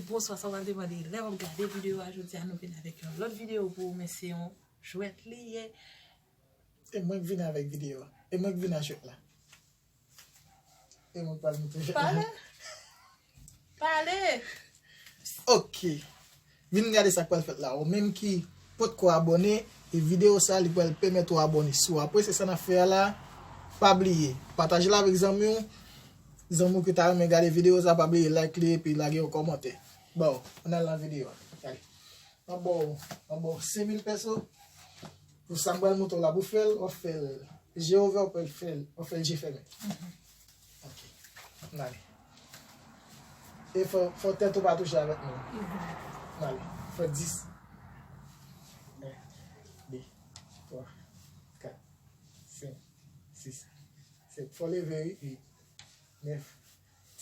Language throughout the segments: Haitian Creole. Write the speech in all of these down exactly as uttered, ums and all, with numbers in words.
Bonswa, sa w pral demande lè w ap gade videyo a. Jodi a nou vin avèk yon lòt videyo pou ou, men se yon jwèt li ye. E mwen k vin avèk videyo a. E mwen k vin a jwèt la. E mwen k pral montre jwèt la. Pale. Pale. Ok. Vin gade sa k pral fèt la. Ou menm ki potko abòne, e videyo sa li pral pèmèt ou abòne. Si w apresye sa n ap fè a la, pa bliye pataje l avèk zanmi w. Zanmi w ki ta renmen gade videyo sa, pa bliye like li epi lage yon kòmantè. Bon, ann al nan videyo a. Gade. Mwen ba w, mwen ba w senk mil pèso. Pou sa m pral montre w la, pou fè l, w ap fè l je ouvè, w ap fè l, w ap fè l je fèmen. Ok. Ann ale. E fò, fò tèt ou pa touche avèk mwen. Ann ale. Fè dis. En, de, twa, kat, senk, sis, sèt. Fò leve, wi. Uit, nèf,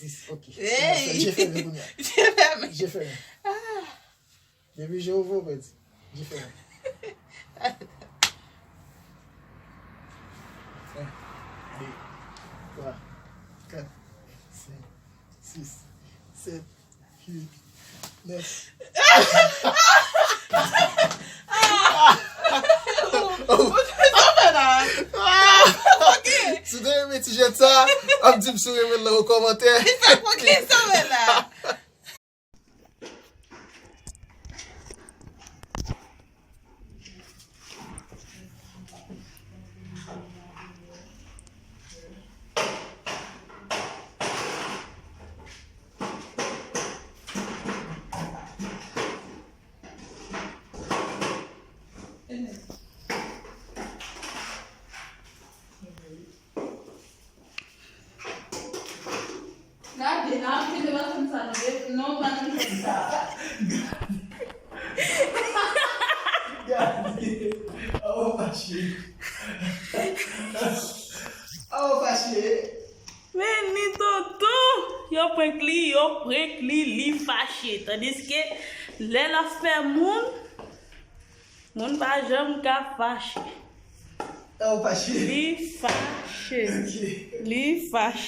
dis. Ok. Hey! Je fèmen kounye a. Je fèmen. Je fèmen. Ah! Depi je ouvè, ou pèdi. Je fèmen. En, de, twa, kat, senk, sis, sèt, uit, nèf. Ou te fè sa fè la. Si w te renmen ti jwèt sa, ap di m si w renmen l nan yon kòmantè. Li fè koke sa fè la. Gade, n ap kite machann sa nou de, non, pa nan machann sa. Gade. Oh, fache. Oh, fache. Men ni tonton, yo prank li, yo prank li, li fache. Tandiske lè l ap fè moun, moun pa janm ka fache. Oh, fache. Li fache. Ok. Li fache.